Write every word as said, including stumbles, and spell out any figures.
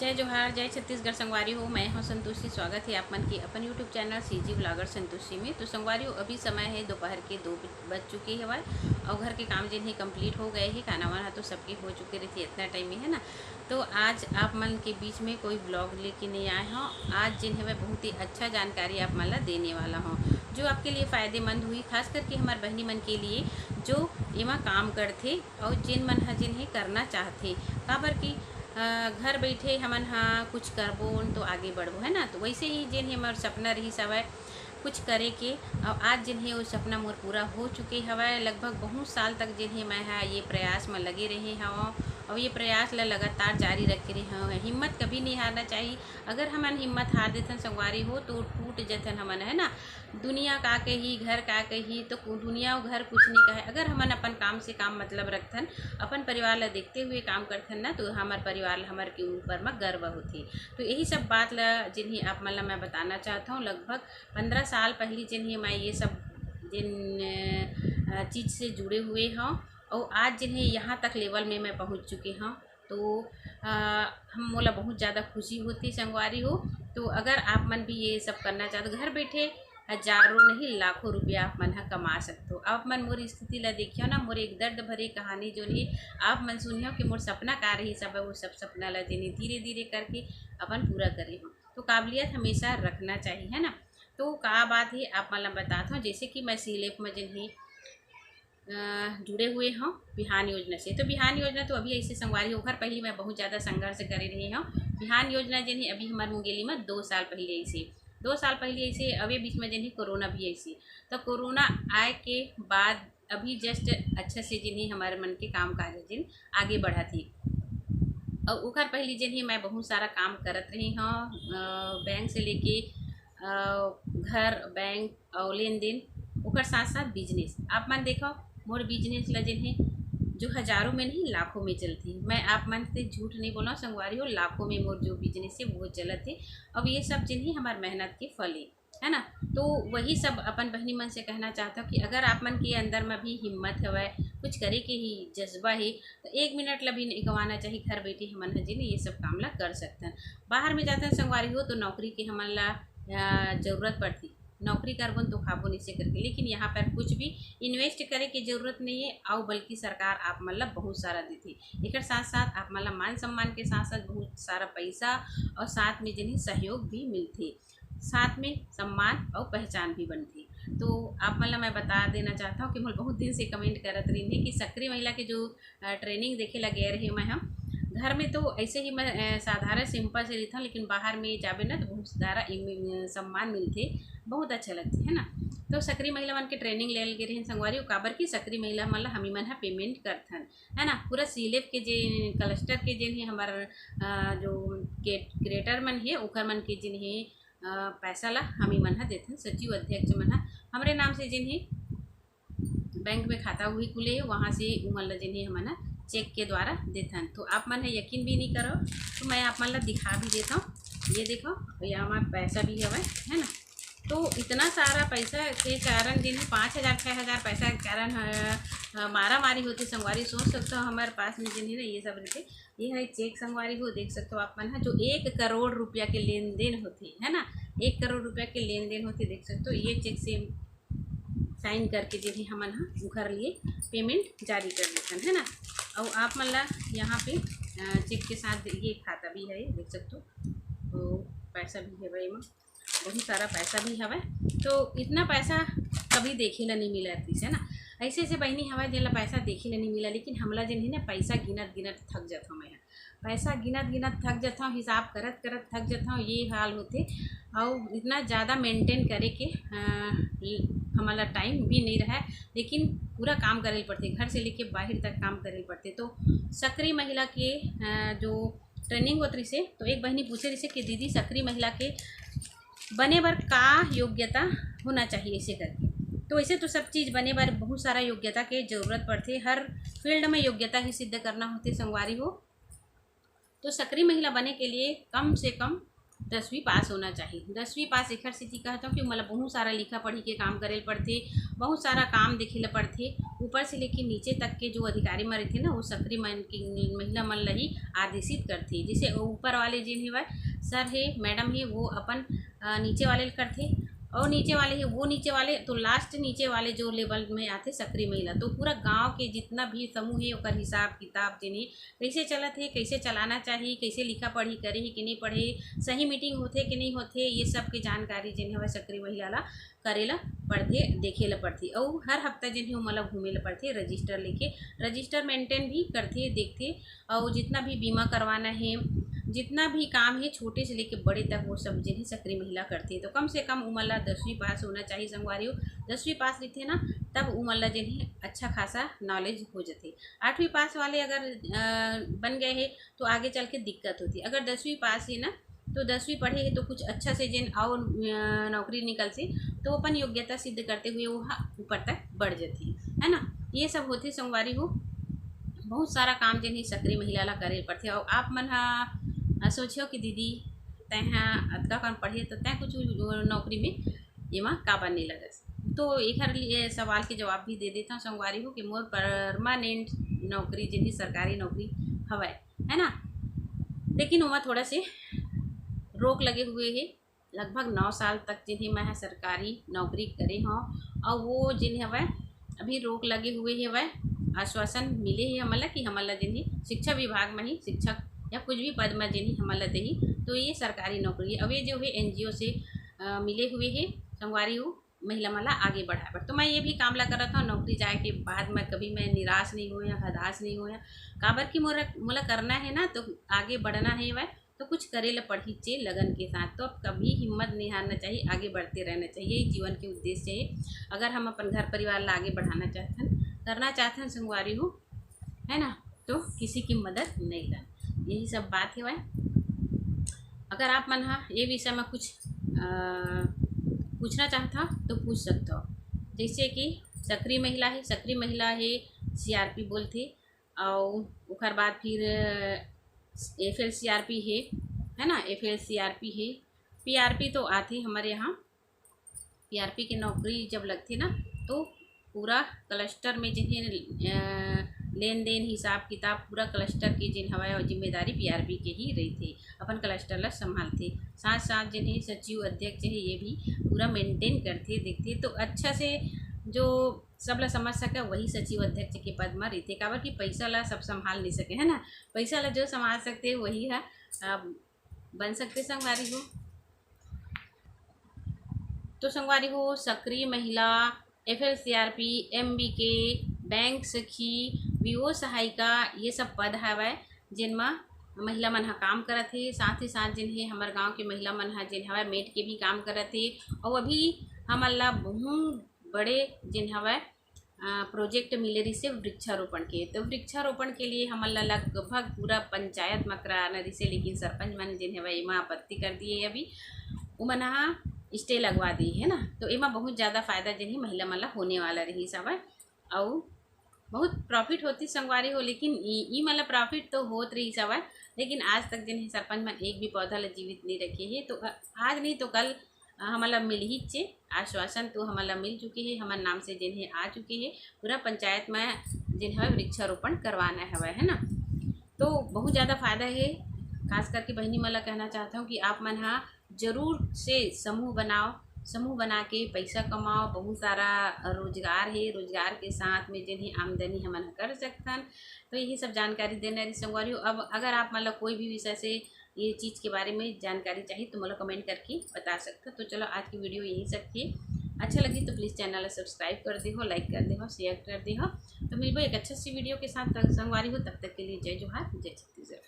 जय जोहार, जय छत्तीसगढ़ संगवारी हो। मैं हूं संतोषी। स्वागत है आप मन के अपन YouTube channel CG Vlogger Santoshi में। तो संगवारी हो, अभी समय है दोपहर के दो बज चुके हवय और घर के काम जिन है complete हो गए ही। खाना वाना तो सबके हो चुके रहिथे इतना टाइम में, है ना। तो आज आप मन के बीच में कोई vlog लेके नहीं आए हंव। आज जिन है मैं बहुत ही अच्छा जानकारी आप मन ला देने वाला हूँ, जो आपके लिए फ़ायदेमंद हुई, खास करके हमार बहनी मन के लिए जो एमा काम करथे और जिन मन ह जिन है करना चाहथे। काबर कि अ, घर बैठे हमन ह कुछ करबो तो आगे बढ़बो, है ना। तो वैसे ही जिन है मोर सपना रहिस हवय कुछ करे के, और आज जिन है वो सपना मोर पूरा हो चुके हवय। लगभग बहुत साल तक जिन है मैं ह ये प्रयास में लगे रहे हवं और ये प्रयास ला लगातार जारी रखे रहे हवं। हिम्मत कभी नहीं हारना चाहिए। अगर हमन हिम्मत हार देथन संगवारी हो तो टूट जथन हमन, है ना। दुनिया का कही, घर का कही, तो कु-, दुनिया और घर कुछ नहीं कहे। अगर हमन अपन काम से काम मतलब रखथन, अपन परिवार ला देखते हुए काम करथन ना, तो हमर परिवार ला हमर के ऊपर म गर्व होथे। तो यही सब बात ला जिन ही आप मन ला मैं बताना चाहत हूँ। लगभग पंद्रह साल पहली जिन ही मैं ये सब जिन, अ, चीज से जुड़े हुए हूँ और आज जिन ही यहाँ तक level में मैं पहुँच चुके हूँ। तो, अ, हम, मोला बहुत ज़्यादा खुशी होथे संगवारी हो। तो अगर आप मन भी ये सब करना चाहत हो, घर बैठे हजारों नहीं लाखों रुपया आप मन ह कमा सकते हो। आप मन मोर स्थिति ला देखियो ना, मोर एक दर्द भरे कहानी जो नहीं आप मन सुनियो कि मोर सपना का रहिस हवय, वो सब सपना ला जेन हे धीरे धीरे करके अपन पूरा करे हूँ। तो काबिलियत हमेशा रखना चाहिए, है ना। तो का बात है आप मन ला बतात हूँ, जैसे कि मैं CLAP में जिन ही अ, जुड़े हुए हूँ बिहान योजना से। तो बिहान योजना तो अभी ऐसे संगवारी हो, ओखर पहले मैं बहुत ज़्यादा संघर्ष करे रहे हूँ। बिहान योजना जिन ही अभी हमार मुंगेली में दो साल पहले ऐसे, दो साल पहले ऐसे, अवे बीच में जिन ही कोरोना भी ऐसे। तो कोरोना आए के बाद अभी just अच्छा से जिन ही हमारे मन के काम काज जिन आगे बढ़त ही। और ओखर पहले जिन ही मैं बहुत सारा काम करत रही हूँ, अ, बैंक से लेके, अ, घर, बैंक और लेन देन, ओकर साथ साथ business। आप मन देखो, मोर business ला जिन है जो हजारों में नहीं, लाखों में चलती है। मैं आप मन से झूठ नहीं बोला संगवारी हो, लाखों में मोर जो business है वो चलत है। अब ये सब जिन ही हमार मेहनत के फल है, है ना। तो वही सब अपन बहनी मन से कहना चाहता हूँ कि अगर आप मन के अंदर में भी हिम्मत हवय, कुछ करे के ही जज्बा है, तो एक मिनट ला भी नहीं गंवाना चाहिए। घर बैठे हमन ह जिन ये सब काम ला कर सकथन। बाहर में जाथन संगवारी हो तो नौकरी के हमन ला, अ, जरूरत पड़ती, नौकरी करबो न तो खाबो निसे करके, लेकिन यहाँ पर कुछ भी invest करे के जरूरत नहीं है, अउ बल्कि सरकार आप मन ला बहुत सारा देथे। एकर साथ साथ आप मन ला मान सम्मान के साथ साथ बहुत सारा पैसा और साथ में जिन ही सहयोग भी मिलथे, साथ में सम्मान और पहचान भी बनथे। तो आप मन ला मैं बता देना चाहता हूँ कि मोर बहुत दिन से comment करत रहिन हे कि सकरी महिला के जो, अ, training देखे ला गए रहे मैं हम। घर में तो ऐसे ही मैं, अ, साधारण simple से रहिथन, लेकिन बाहर में जाबे ना तो बहुत सारा इम-, सम्मान मिलथे, बहुत अच्छा लगथे, है ना। तो सकरी महिला मन के training ले गे रहिन संगवारी हो, काबर कि सकरी महिला मन ला हमी मन ह payment करथन, है ना। पूरा CLAP के जे cluster के जेन हे हमार, अ, जो के-, creator मन हे ओकर मन के जेन हे, अ, पैसा ला हमी मन ह देथन, सचिव अध्यक्ष मन ह हमरे नाम से जेन हे बैंक में खाता उही खुले हे, वहाँ से उमन ला जेन हे हमन ह cheque के द्वारा देथन। तो आप मन ह यकीन भी नहीं करो, तो मैं आप मन ला दिखा भी देता हूँ। ये देखो, ये हमार पैसा भी हवय, है ना। तो इतना सारा पैसा के कारण जेन हे पाँच हजार, छः हजार पैसा के कारण, अ, अ, मारा मारी होथे संगवारी। सोच सकते हो हमारे पास में जेन हे ना ये सब रहिथे। ये है cheque संगवारी हो, देख सकते हो आप मन ह जो एक करोड़ रुपया के लेन देन होथे, है ना, एक करोड़ रुपया के लेन देन होथे। देख सकते हो ये cheque से sign करके जेन हे हमन ह उखर लिए payment जारी कर देथन, है ना। और आप मन ला यहाँ पे, अ, cheque के साथ ये खाता भी है, देख सकते हो, तो पैसा भी है भाई में, बहुत सारा पैसा भी हवय। तो इतना पैसा कभी देखे ला नहीं मिला रहिस, है ना। ऐसे ऐसे बहनी हवय जेला पैसा देखे ला नहीं मिला, लेकिन हमला जेन हे ना पैसा गिनत गिनत थक जात हूँ मैं ह। पैसा गिनत गिनत थक जात हूँ, हिसाब करत करत थक जात हूँ, ये हाल होथे। और इतना ज़्यादा maintain करे के, अ, हमला time भी नहीं रहे, लेकिन पूरा काम करे ल पड़थे, घर से लेके बाहर तक काम करे ल पड़थे। तो सकरी महिला के, अ, जो training होत रहिसे, तो एक बहनी पूछे रहिसे कि दीदी, सकरी महिला के बने बर का योग्यता होना चाहिए, ऐसे करके। तो ऐसे तो सब चीज़ बने बर बहुत सारा योग्यता के जरूरत पड़थे, हर field में योग्यता ही सिद्ध करना होथे संगवारी हो। तो सकरी महिला बने के लिए कम से कम दसवीं पास होना चाहिए। दसवीं पास एकर सेती कहत हूँ कि ओमन ला बहुत सारा लिखा पढ़ी के काम करे ल पड़थे, बहुत सारा काम देखे ल पड़थे। ऊपर से लेके नीचे तक के जो अधिकारी मन रहिथे ना, वो सकरी मन के, महिला मन ला ही आदेशित करथे। जैसे ऊपर वाले जेन हेवय, सर हे, मैडम हे, वो अपन, अ, नीचे वाले ल करथे, और नीचे वाले हे, वो नीचे वाले, तो लास्ट नीचे वाले जो लेवल में आथे सकरी महिला, तो पूरा गांव के जितना भी समूह हे, ओकर हिसाब किताब जेन हे, कैसे चलत हे, कैसे चलाना चाही, कैसे लिखा पढ़ी करे हे कि नहीं पढ़े, सही मीटिंग होथे कि नहीं होथे, ये सब के जानकारी जेन हवय सकरी महिला ला करे ला पड़थे, देखे ला पड़थे। अउ हर हफ्ता जेन हे ओमन ला घूमे ला पड़थे रजिस्टर लेके, रजिस्टर मेंटेन भी करथे, देखथे। अउ जितना भी बीमा करवाना हे, जितना भी काम हे छोटे से लेके बड़े तक, वो सब जेन हे सकरी महिला करथे। तो कम से कम उमन ला दसवीं पास होना चाहिए संगवारी हो। दसवीं पास रहिथे ना, तब उमन ला जेन हे अच्छा खासा नॉलेज हो जथे। आठवीं पास वाले अगर, अ, बन गए हे तो आगे चल के दिक्कत होती। अगर दसवीं पास हे ना, तो दसवीं पढ़े हे तो कुछ अच्छा से जेन और, अ, नौकरी निकलथे, तो अपन योग्यता सिद्ध करते हुए वो ह-, ऊपर तक बढ़ जथे, है ना। ये सब होथे संगवारी हो, बहुत सारा काम जेन हे सकरी महिला ला करे पड़थे। और आप मन ह, अ, सोचो कि दीदी, तैं ह अतका कन पढ़े तो तैं कुछ नौकरी में एमा काबर नहीं लगस? तो एखर लिए सवाल के जवाब भी दे देता हूँ संगवारी हो कि मोर परमानेंट नौकरी जेन हे सरकारी नौकरी हवय, है ना, लेकिन ओमा थोड़ा से रोक लगे हुए हे। लगभग नौ साल तक जेन हे मैं ह सरकारी नौकरी करे हौं, और वो जेन हवय अभी रोक लगे हुए हवय। आश्वासन मिले हे हमन ला कि हमन ला जेन हे शिक्षा विभाग में ही शिक्षक या कुछ भी पद में जेन हे हमन ला देही, तो ये सरकारी नौकरी। अब ये जो है एनजीओ से, अ, मिले हुए हे संगवारी हो महिला मन ला आगे बढ़ाए बर। तो मैं ये भी काम ला करत हौं, नौकरी जाए के बाद मैं कभी मैं निराश नहीं हों या हताश नहीं हों, काबर कि मोला, मोला करना है ना, तो आगे बढ़ना है वह, तो कुछ करे ला पड़ही चे लगन के साथ। तो अब कभी हिम्मत नहीं हारना चाहिए, आगे बढ़ते रहना चाहिए, यही जीवन के उद्देश्य है। अगर हम अपन घर परिवार ला आगे बढ़ाना चाहथन, करना चाहथन संगवारी हो, है ना, तो किसी की मदद नहीं लेना। यही सब बात है वह। अगर आप मन हा ये विषय में कुछ, अ, पूछना चाहता हो तो पूछ सकते हो। जैसे कि सकरी महिला है, सकरी महिला है सीआरपी बोलथे, और ओकर बाद फिर एफएलसीआरपी है, है ना, एफएलसीआरपी है, पीआरपी तो आथे हमारे यहाँ। पीआरपी के नौकरी जब लगथे ना, तो पूरा क्लस्टर में जेन हे, अ, लेन देन, हिसाब किताब, पूरा क्लस्टर के जेन हवय, जिम्मेदारी पीआरपी के ही रहिथे, अपन क्लस्टर ला संभालथे। साथ साथ जेन हे सचिव अध्यक्ष हे, ये भी पूरा मेंटेन करथे, देखथे, तो अच्छा से जो सब ला समझ सके, वही सचिव अध्यक्ष के पद म रहिथे, काबर कि पैसा ला सब संभाल नहीं सके, है ना, पैसा ला जो संभाल सकथे वही ह, अ, बन सकथे संगवारी हो। तो संगवारी हो, सक्रिय महिला, एफएलसीआरपी, एमबीके, बैंक सखी, वीओ सहायिका, ये सब पद हवय, जेन म महिला मन ह काम करत हे। साथ ही साथ जेन हे हमर गांव के महिला मन ह जेन हवय मेट के भी काम करत हे। अउ अभी हमन ला बहुत बड़े जेन हवय, अ, प्रोजेक्ट मिले रहिसे वृक्षारोपण के। तो वृक्षारोपण के लिए हमन ला लगभग पूरा पंचायत म कराना रहिसे, लेकिन सरपंच मन जेन हवय एमा आपत्ति कर दिए। अभी उमन ह स्टे लगवा दिए, है ना। तो एमा बहुत ज़्यादा फायदा जेन हे महिला मन ला होने वाला रहिस हवय, अउ बहुत प्रॉफिट होती संगवारी हो, लेकिन ई, ई मन ला प्रॉफिट तो होत रहिस हवय, लेकिन आज तक जेन हे सरपंच मन एक भी पौधा ला जीवित नहीं रखे हे। तो अ-, आज नहीं तो कल अ, हमन ला मिलही चे, आश्वासन तो हमन ला मिल चुके हे, हमर नाम से जेन हे आ चुके हे, पूरा पंचायत में जेन हवय वृक्षारोपण करवाना हवय, है ना। तो बहुत ज़्यादा फायदा हे। खास करके बहिनी मन ला कहना चाहता हूँ कि आप मन हा जरूर से समूह बनाओ, समूह बना के पैसा कमाओ, बहुत सारा रोजगार हे, रोजगार के साथ में जेन हे आमदनी हमन ह कर सकथन। तो यही सब जानकारी देना रहिस संगवारी हो। अब अगर आप मन ला कोई भी विषय से ये चीज़ के बारे में जानकारी चाहिए तो मोला कमेंट करके बता सकते हो। तो चलो, आज की वीडियो यही तक थी। अच्छा लगी तो प्लीज़ चैनल ला सब्सक्राइब कर दे हो, लाइक कर दे हो, शेयर कर दे हो। तो मिलबो एक अच्छा सी वीडियो के साथ संगवारी हो, तब तक के लिए जय जोहार, जय छत्तीसगढ़।